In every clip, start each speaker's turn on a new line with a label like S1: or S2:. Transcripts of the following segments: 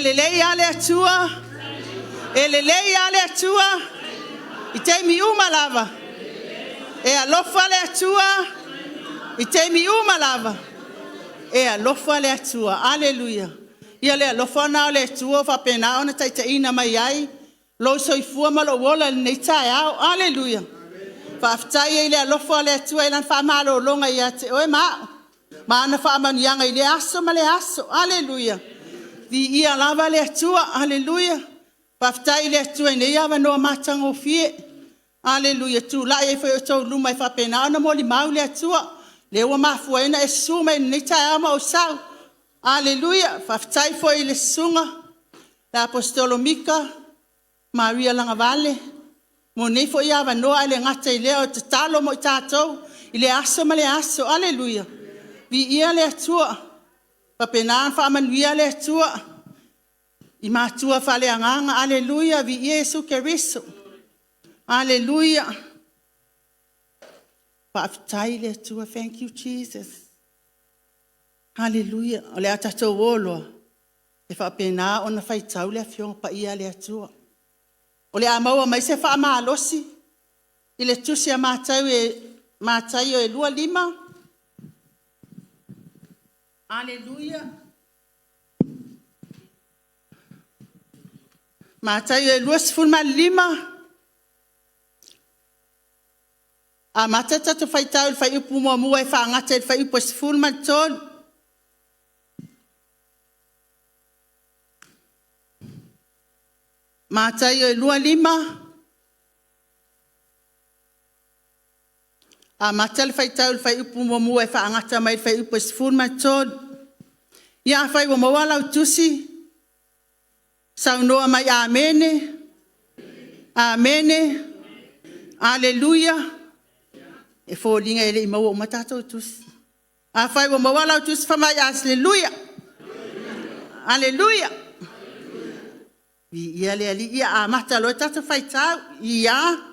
S1: lelei lava le Atua, e lelei lava le Atua i taimi uma lava. E alofa le Atua i taimi uma lava. E alofa le Atua. Aleluia. Ia le alofa lena o le Atua ua faapena ona taitaiina mai ai lou soifua ma lou ola i lenei taeao. Aleluia. Faafetai ai i le alofa o le Atua i Lana faamalologa ia te oe ma au, ma ana faamanuiaga i lea aso ma lea aso. Aleluia. Viia lava le Atua. Aleluia. Faafetai i le Atua i lenei avanoa matagofie. Aleluia, e tulai ai foi i outou luma e faapena ona molimau le Atua, lea ua mafua ai ona e susu mai i lenei taeao ma ou sau. Aleluia. Faafetai foi i le Susuga ia Aposetolo Mika Maria Lagavale mo nei foi avanoa, ae le gata i lea o le tatalo mo i tatou i lea aso ma lea aso. Aleluia. Viia le Atua. Ia faapena ona faamanuia le Atua i matua faaleagaga. Aleluia, viia Iesu Keriso. Aleluia. Faafetai i le Atua. Thank you Jesus. Aleluia. O le a tatou o loa e faapena ona faitau le Afioaga Paia a le Atua. O le a maua mai se faamalosi i le Tusi a Mataio 2:5. Aleluia. Mataio 25, amata le tatou faitau i le fuaiupu 1 e faagata i le fuaiupu e 13. Mataio 2:5, amata le faitau i le fuaiupu 1 e faagata mai i le fuaiupu e 13. Ia afai ua maua lau Tusi, saunoa mai, “Amene, Amene, Aleluia.” E foliga e le i maua uma tatou tusi. Afai ua maua lau tusi, fai mai, “Aleluia, Aleluia.” Viia le Alii. Ia amata loa le tatou faitau. Ia.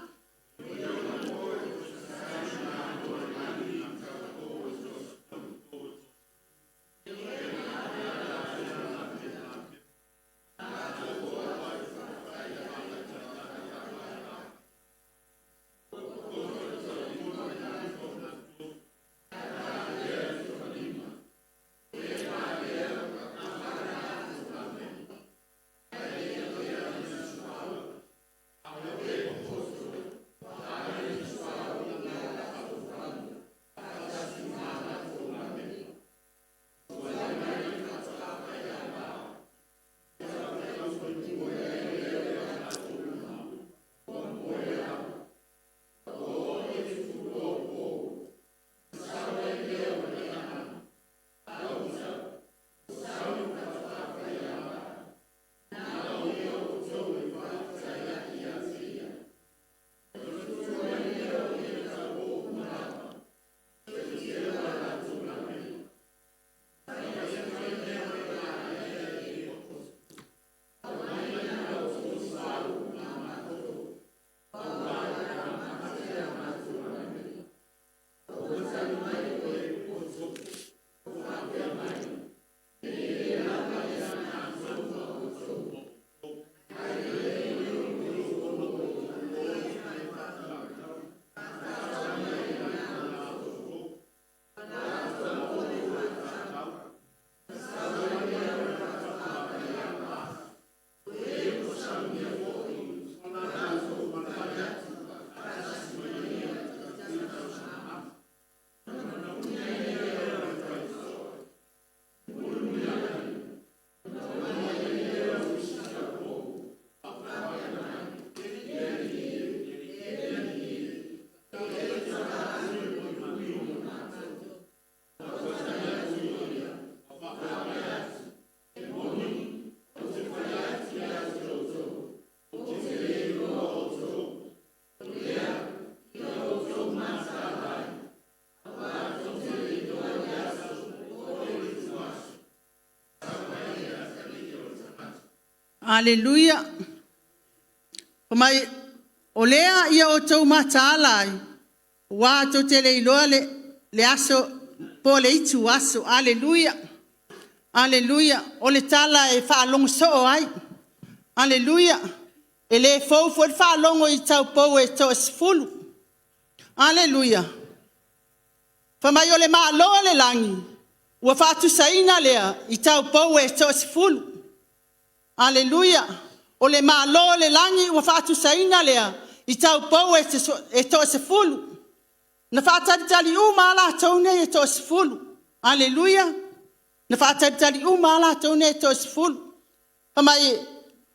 S1: Aleluia. Fai mai, o lea ia outou mataala ai, aua tou te le iloa le aso po o le ituaso. Aleluia. Aleluia. O le tala e faalogo soo ai. Aleluia. E le fou foi le faalogo i taupou e toasefulu. Aleluia. Fai mai o le Malo o le lagi, ua faatusaina lea i taupou e toasefulu. Aleluia. O le Malo o le lagi ua faatusaina lea i taupou e toasefulu. Na faatalitali uma lava latou nei e toasefulu. Aleluia. Na faatalitali uma lava latou nei e toasefulu. Fai mai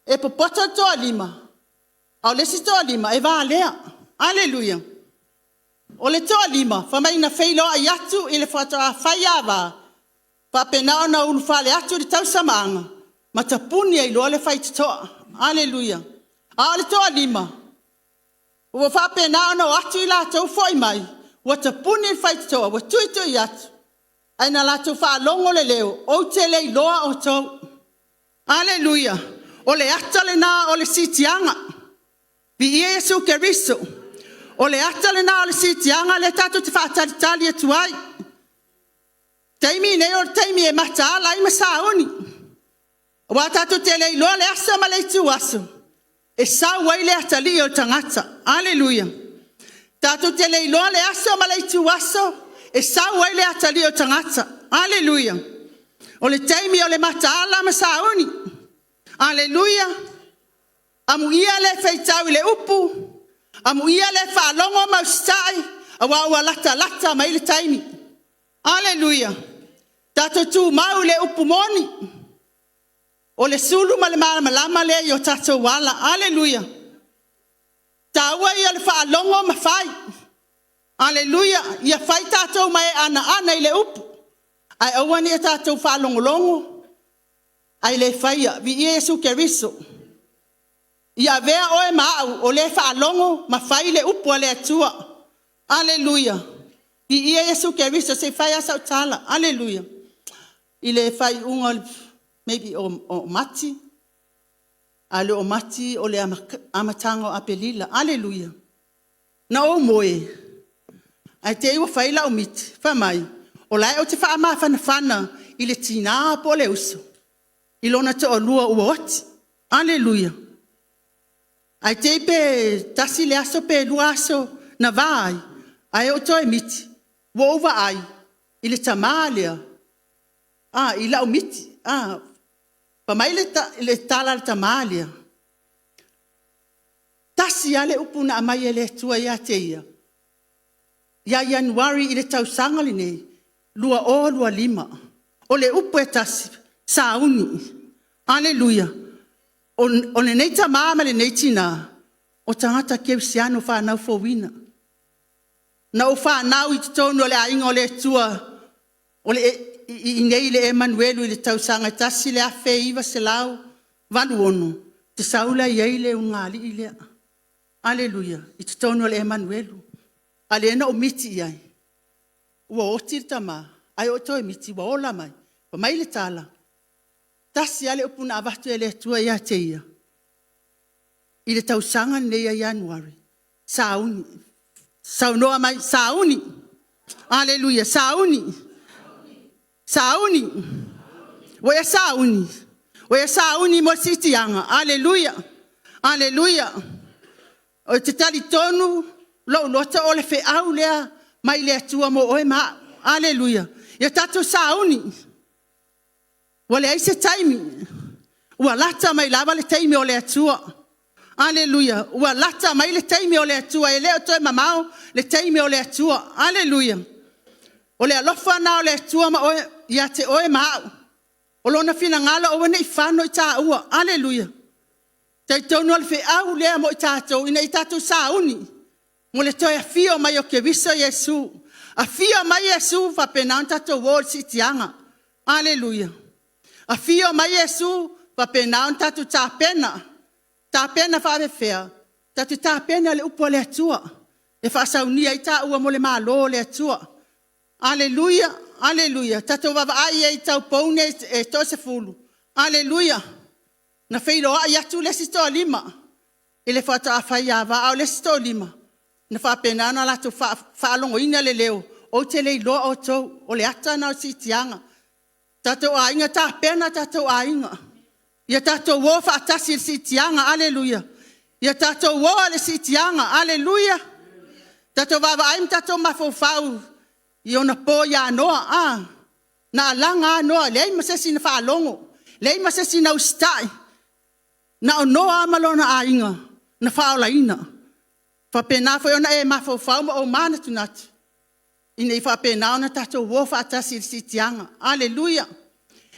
S1: e popoto le toalima, a o le isi toalima e valea. Aleluia. O le toalima, fai mai na feiloai atu i le faatoa faiava, faapena ona ulufale atu i le tausamaaga ma tapuni ai loa le faitotoa. Aleluia. A o le toalima, ua faapena ona o atu i latou foi mai, ua tapuni le faitotoa ua tuitui atu, ae na latou faalogo le leo, ou te le iloa outou. Aleluia. O le ata lena o le siitiaga. Viia Iesu Keriso. O le ata lena o le siitiaga lea tatou te faatalitali atu ai. O le taimi lenei o le taimi e mataala ai ma sauni, aua tatou te le iloa le aso ma le ituaso e sau ai le atalii o le tagata. Aleluia. Tatou te le iloa le aso ma le ituaso e sau ai le atalii o le tagata. Aleluia. O le taimi o le mataala ma sauni. Aleluia. Amuia le faitau i le upu, amuia le faalogo ma usitai, aua ua latalata mai le taimi. Aleluia. Tatou tumau i le upu moni, o le sulu ma le malamalama lea i o tatou ala. Aleluia. O le taua ia o le faalogo ma fai. Aleluia. Ia fai tatou ma e anoano i le upu, ae aua ne i o tatou faalogologo ae le faia. Viia Iesu Keriso. Ia avea oe ma au o le faalogo ma fai le upu a le Atua. Aleluia. Viia Iesu Keriso. Se i fai lava sau tala. Aleluia. I le faaiuga maybe o Mati, a le o Mati o le amataga o Aperila. Aleluia. Na ou moe ae te i ua fai lau miti fai mai o la e ou te faamafanafana i le tina po o le uso i lona toalua ua oti. Aleluia. Ae te i pe tasi le aso pe lua aso na va ai, ae ou toe miti ua ou vaai i le tama lea i lau miti. Fai mai le tala a le tama lea, tasi lava le upu na aumai e le Atua ia te ia, ia Ianuari i le tausaga lenei 2025. O le upu e tasi, sauni. Aleluia. O lenei tama ma lenei tina, o tagata kerisiano fanau fouina. Na ou fanau i totonu o le aiga o le Atua i inei i le Emanuelu i le tausaga e 1986, ta sau la i ai le ulugalii lea. Aleluia, i totonu o le Emanuelu. A o lea na ou miti i ai, ua oti le tama, ae ou toe miti ua ola mai. Fai mai le tala, tasi lava le upu na avatu e le Atua ia te ia i le tausaga lenei ia Ianuari, sauni. Saunoa mai, sauni. Aleluia, sauni, sauni. Ua e sauni? Ua e sauni mo le siitiaga? Aleluia, aleluia. Ou te talitonu lou loto o le feau lea mai le Atua mo oe ma au. Aleluia. Ia tatou sauni, ua leai se taimi, ua lata mai lava le taimi o le Atua. Aleluia, ua lata mai le taimi o le Atua, e le o toe mamao le taimi o le Atua. Aleluia. O le alofa lena o le Atua ia te oe ma au. O Lona finagalo aua ne i fano i taua. Aleluia. E talitonu o le feau lea mo i tatou ina ia tatou sauni mo le toe afio mai o Keriso Iesu. Afio mai Iesu faapena ona tatou o i le siitiaga. Aleluia. Afio mai Iesu faapena ona tatou tapena. Tapena faapefea? Tatou tapena i le upu a le Atua e faasaunia ai taua mo le Malo o le Atua. Aleluia, aleluia. Tatou vaavaai i ai i taupou nei e toasefulu, aleluia, na feiloai atu le isi toalima i le faatoa faiava, a o le isi toalima, na faapena ona latou faalogoina le leo, ou te le iloa outou. O le ata lena o le siitiaga. Tatou aiga, tapena tatou aiga, ia tatou o faatasi i le siitiaga. Aleluia! Ia tatou o i le siitiaga. Aleluia! Tatou vaavaai ma tatou mafaufau i ona po ia Noa, a? Na alaga lava Noa, leai ma se isi na faalogo, leai ma se isi na usitai, na o Noa lava ma lona aiga na faaolaina. E faapena foi ona e mafaufau ma ou manatunatu ina ia faapena ona tatou o faatasi i le siitiaga. Aleluia!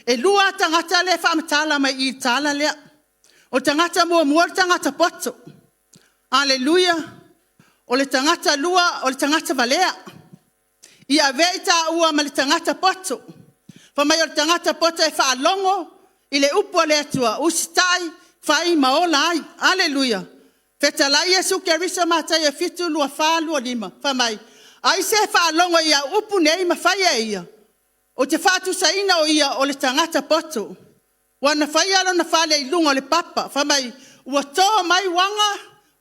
S1: E lua lava tagata lea e faamatala mai i i i le tala lea. O le tagata muamua o le tagata poto. Aleluia! O le tagata lua, o le tagata valea. Ia avea i taua ma le tagata poto. Fai mai o le tagata poto e faalogo i le upu a le Atua, usitai, fai ma ola ai. Aleluia! Fetalai Iesu Keriso Mataio 7, 24, 25, fai mai, ai se faalogo i au upu nei ma fai e ia, ou te faatusaina o ia o le tagata poto, ua na faia lona fale i luga o le papa. Fai mai, ua to mai uaga,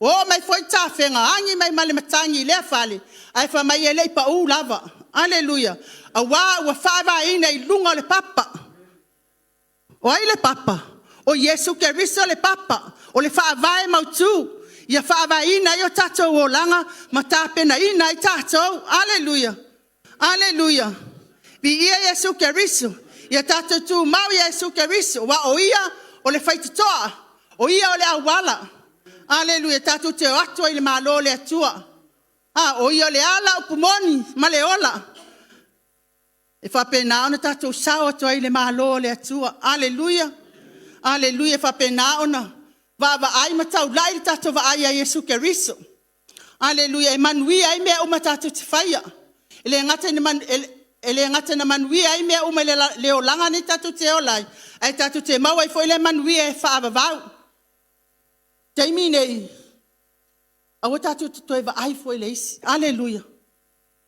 S1: ua oo mai foi tafega, agi mai ma le matagi i lea fale, ae fai mai e le i pau lava. Aleluia! Aua ua faavaeina i luga o le papa. O ai le papa? O Iesu Keriso le papa, o le faavae mautu ia faavaeina ai o tatou olaga ma tapenaina ai tatou. Aleluia! Aleluia! Viia Iesu Keriso. Ia tatou tumau ia Iesu Keriso, aua o Ia o le faitotoa, o Ia o le auala, aleluia, tatou te o atu ai i le Malo o le Atua. A, o Ia o le ala, upu moni ma le ola, e faapena ona tatou sao atu ai i le Malo o le Atua. Aleluia! Aleluia! E faapena ona vaavaai ma taulai le tatou vaai ia Iesu Keriso. Aleluia! E manuia ai mea uma tatou te faia. E le gata ina manuia ai mea uma i le olaga lenei tatou te ola ai, ae tatou te maua ai foi le manuia e faavavau. O le taimi lenei, aua tatou te toe vaai fua i le isi. Aleluia.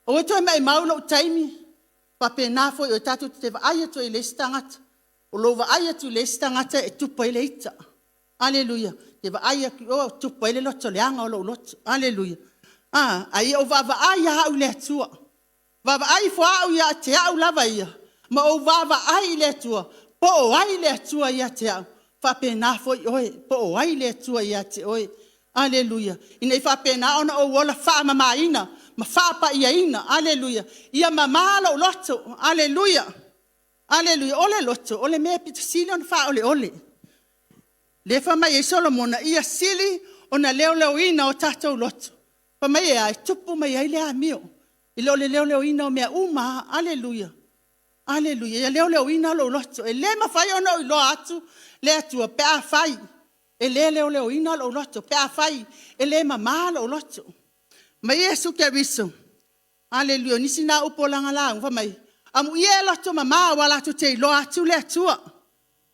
S1: Aua e toe maumau lou taimi faapena foi oe, tatou te vaai atu ai i le isi tagata, o lou vaai atu i le isi tagata e tupu ai le ita. Aleluia. E te vaai atu i o e tupu ai le loto leaga o lou loto. Aleluia. A ia ou vaavaai lava au i le Atua, vaavaai ifo au ia te au lava ia, ma ou vaavaai i le Atua, po o ai le Atua ia te au, faapena foi oe, po o ai le Atua ia te oe. Aleluia. Ina ia faapena ona ou ola faamamaina ma faapaiaina. Aleluia. Ia mama lou loto. Aleluia. Aleluia. O le loto, o le mea e aupito sili ona faaoleole. Lea e fai mai ai Solomona, ia sili ona leoleoina o tatou loto, fai mai e a? E tupu mai ai le amio, i lo le leoleoina o mea uma lava. Aleluia. Aleluia. Ia leoleoina lou loto. E le mafai ona ou iloa atu le Atua pe afai e le leoleoina lou loto, pe afai e le mama lou loto. Fai mai Iesu Keriso, aleluia, o nisi na upu o lana lauga, fai mai, amuia e loto mama aua latou te iloa atu le Atua.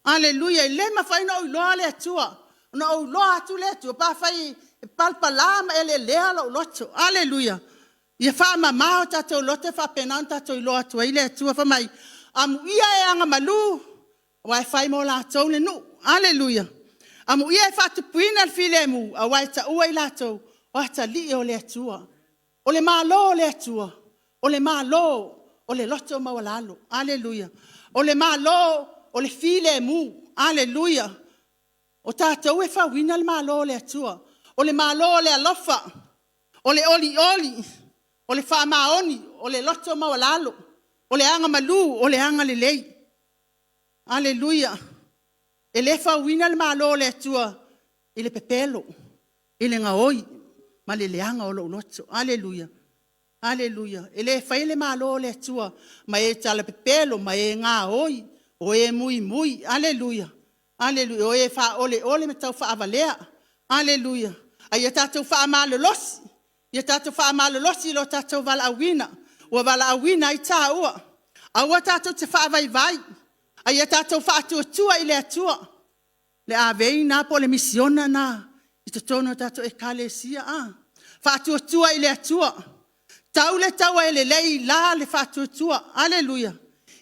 S1: Aleluia. E le mafai ona ou iloa le Atua, ona ou iloa atu le Atua pe afai e palapala ma eleelea lou loto. Aleluia. Ia faamama o tatou loto e faapena ona tatou iloa atu ai le Atua. Fai mai, amuia e agamalu, aua e fai mo latou le nuu. Aleluia. Amuia e faatupuina le filemu, aua e taua i latou o atalii o le Atua. O le Malo o le Atua, o le Malo o le loto maualalo. Aleluia. O le Malo o le filemu. Aleluia. O tatou e fauina le Malo o le Atua. O le Malo o le alofa, o le olioli, o le faamaoni, o le loto maualalo, o le agamalu, o le agalelei. Aleluia. E le fauina le Malo o le Atua i le pepelo, i le gaoi ma le leaga o lou loto. Aleluia. Aleluia. E le faia le Malo o le Atua ma e talapepelo ma e gaoi, o e muimui. Aleluia. Aleluia. O e faaoleole ma taufaavalea. Aleluia. A ia tatou faamalolosi, ia tatou faamalolosi i lo tatou valaauina ua valaauina ai taua. Aua tatou te faavaivai, a ia tatou faatuatua i le Atua le avei lena po o le misiona lena i totonu o tatou Ekalesia. Faatuatua i le Atua, tau le taua e lelei i la le faatuatua. Aleluia.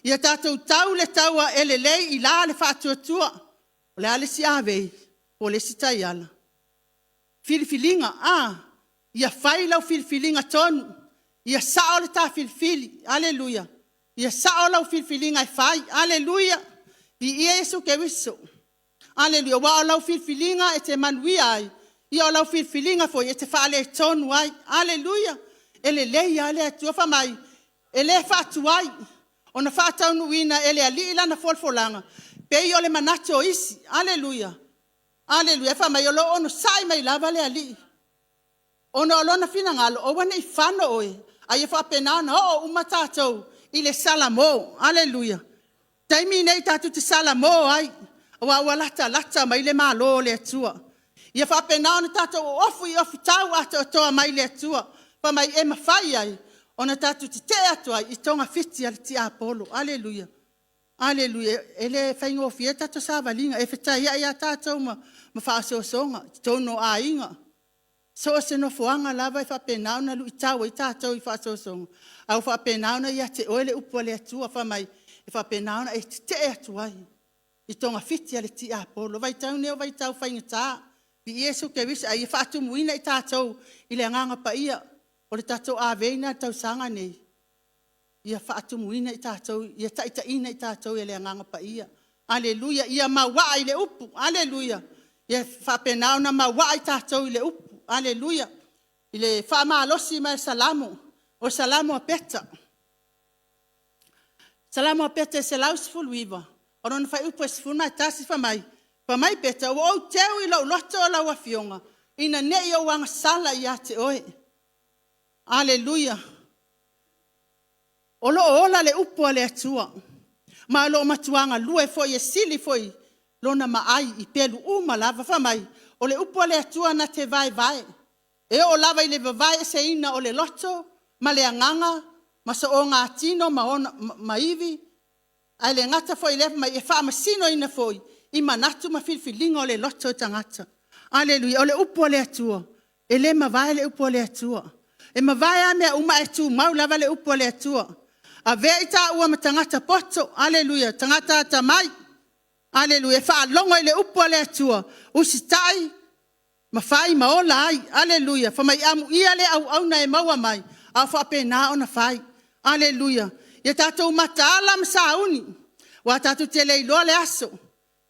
S1: Ia tatou tau le taua e lelei i la le faatuatua. O le a le isi avei po o le isi taiala? Filifiliga, a? Ia fai lau filifiliga tonu, ia sao le ta filifili. Aleluia. Ia sao lau filifiliga e fai. Aleluia! Viia Iesu Keriso. Aleluia! Aua o lau filifiliga e te manuia ai, ia o lau filifiliga foi e te faaletonu ai. Aleluia! E lelei lava le Atua. Fai mai, e le faatuai ona faataunuuina e le Alii lana folafolaga pei o le manatu o isi. Aleluia! Aleluia. Fai mai, o lo o onosai mai lava le Alii ona o Lona finagalo aua ne i fano oe, a ia faapena ona oo uma tatou i le salamo. Aleluia! O le taimi lenei tatou te salamo ai, aua ua latalata mai le Malo o le Atua. Ia faapena ona tatou oofu i ofutau atoatoa mai le Atua, fai mai e mafai ai ona tatou tetee atu ai i togafiti a le tiapolo. Aleluia! Aleluia. E le faigofie le tatou savaliga, e fetaiai lava tatou ma faaosoosoga i totonu o aiga, so o se nofoaga lava e faapena ona luitau ai tatou i faaosoosoga, ae ua faapena ona ia te oe le upu a le Atua, fai mai e faapena ona e tetee atu ai i togafiti a le tiapolo. O le vaitau lenei o le vaitau faigata, viia Iesu Keriso, a ia faatumuina i tatou i le Agaga Paia. O le tatou avega i le tausaga lenei, ia faatumuina i tatou, ia taitaiina i tatou e le Agaga Paia. Aleluia, ia mauaa i le upu, aleluia, ia faapena ona mauaa i tatou i le upu, aleluia, i le faamalosi mai o le Salamo, o le Salamo a Peta. Salamo a Peta e 119, o lona fuaiupu e 11, fai mai, fai mai Peta, ua ou teu i lou loto lau Afioga, ina ne i ou agasala ia te oe. Aleluia. O lo o ola le upu a le Atua, ma o lo o matua galue foi e sili foi lona maai i pelu uma lava. Fai mai, o le upu a le Atua na te vaevae, e oo lava i le vavaeeseina o le loto ma le agaga ma soongatino ma ivi, ae le gata foi i lea, fai mai e faamasinoina foi i manatu ma filifiliga o le loto o le tagata. Aleluia. O le upu a le Atua, e le mavae le upu a le Atua. E mavae lava mea uma ae tumau lava le upu a le Atua. Avea i taua ma tagata poto, aleluia, tagata atamai, aleluia, e faalogo i le upu a le Atua, usitai ma fai ma ola ai, aleluia. Fai mai, amuia le auauna e maua mai a o faapena ona fai, aleluia. Ia tatou mataala ma sauni, aua tatou te le iloa le aso,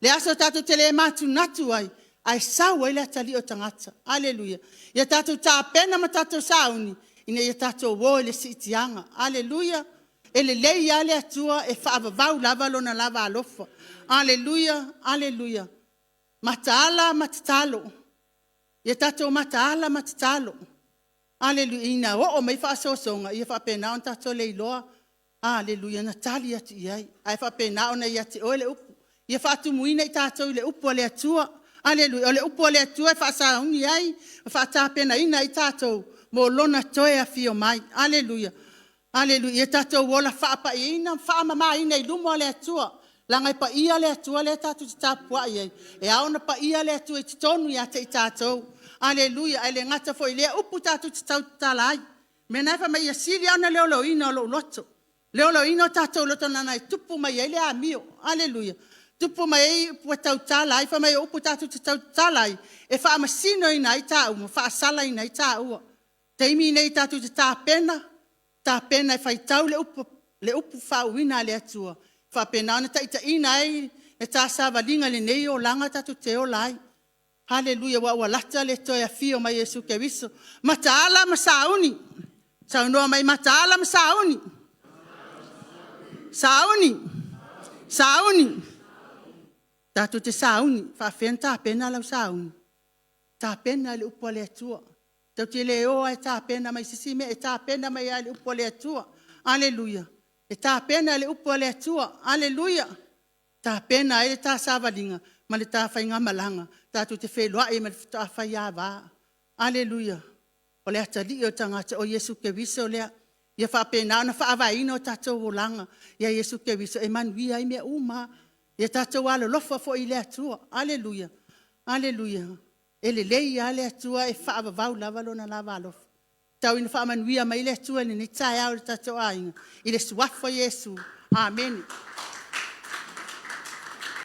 S1: le aso tatou te le manatunatu ai ae sau ai le atalii o tagata, aleluia. Ia tatou tapena ma tatou sauni ina ia tatou o i le siitiaga, aleluia. E lelei lava le Atua e faavavau lava Lona lava alofa, aleluia, aleluia. Mataala ma tatalo, ia tatou mataala ma tatalo, aleluia, ina ia oo mai faaosoosoga, ia faapena ona tatou le iloa, aleluia, ona tali atu i ai, ae faapena ona ia te oe le upu. Ia faatumuina i tatou i le upu a le Atua, aleluia. O le upu a le Atua e faasauni ai ma faatapenaina ai tatou mo Lona toe afio mai, aleluia, aleluia. Ia tatou ola faapaiaina ma faamamaina i luma o le Atua, leaga e paia le Atua lea tatou te tapuai ai. E ao ona paia le Atua i totonu ia te i tatou, aleluia. Ae le gata foi i lea o upu tatou te tautala ai. O le mea lena fai mai, ia sili lava ona leoleoina o lou loto, leoleoina o tatou loto leaga e tupu mai ai le amio, aleluia, tupu mai ai upu e tautala ai. Fai mai o upu tatou te tautala ai, e faamasinoina ai taua ma faasalaina ai taua. O le taimi lenei tatou te tapena, tapena e faitau le upu faauuina a le Atua, e faapena ona taitaiina ai le ta savaliga i lenei olaga tatou te ola ai. Aleluia, aua ua lata le toe afio mai o Iesu Keriso. Mataala ma sauni, saunoa mai, mataala ma sauni, sauni, sauni. Tatou te sauni. E faapefea ona tapena lau sauni? Tapena i le upu a le Atua. Tatou te le o lava e tapena mai se isi mea, e tapena mai lava i le upu a le Atua. Aleluia. E tapena i le upu a le Atua. Aleluia. E tapena ai le ta savaliga ma le ta faigamalaga tatou te feiloai ai ma le faatoa faiava. Aleluia. O le atalii o tagata, o Iesu Keriso lea. Ia faapena ona faavaeina o tatou olaga ia Iesu Keriso e manuia ai mea uma lava. Ia tatou alolofa foi i le Atua. Aleluia, aleluia. E lelei lava le Atua e faavavau lava Lona lava alofa. Tau ina faamanuia mai le Atua i lenei taeao i lo tatou aiga, i le suafa o Iesu. Amene.